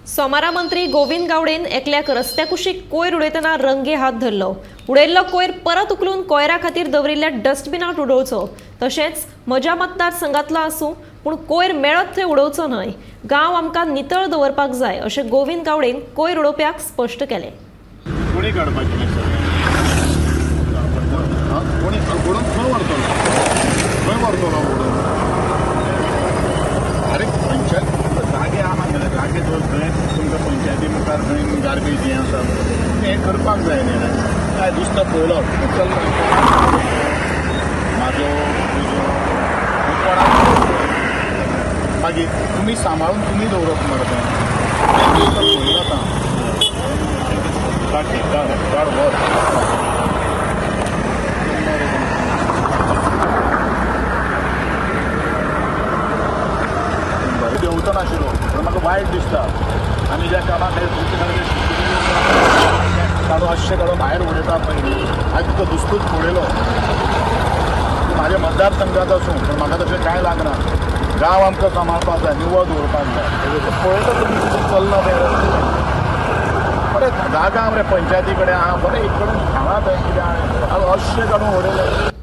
सोमारा मंत्री गोविंद गावडेन एकल्याक रस्त्या कुशीक कोयर उडयतना रंगे हात धरलो. उडयल्लो कोयर परत उखलून कोयरा खातीर दवरिल्ल्या डस्टबिनात उडोवचो. तशेंच म्हज्या मतदारसंघातलो आसूं पूण कोयर मेळत थंय उडोवचो न्हय. गांव आमकां नितळ दवरपाक जाय अशें गोविंद गावडेन कोयर उडोवप्याक स्पश्ट केलें. कोणी काडपाचें हें सगळें? आं, कोणी उडोवन खंय व्हरतलो? खंय व्हरतलो उडोवन? अरे, पंचायत जागे आहा जाल्यार जागे जर थंय तुमकां पंचायती मुखार खंय गार्बेज हें आसा, तुमी हें करपाक जाय न्ही रे. काय दुसरो पळयलो, चल, म्हाजो तुजो कोणाक. मागीर तुमी सांबाळून तुमी दवरप मरे तें. पळयलो आतां. काड, काड, काड, व्हर. देंवतो नाशिल्लो पूण म्हाका वायट दिसता. आमी ज्या कामा खातीर तुमचे खातीर काडून अशें काडून भायर उडयता पळय न्ही. हांवें तुका दुसतूच पळयलो. तूं म्हाज्या मतदारसंघात आसूं पूण म्हाका तशें कांय लागना. गांव आमकां सांबाळपाक जाय, निवळ दवरपाक जाय. पळयता तुमी कितें चल्लां तें. बरें जागा मरे पंचायती कडेन आहा, बरें एक कडेन घाला थंय. कितें आहा, अशें काडून उडयलें.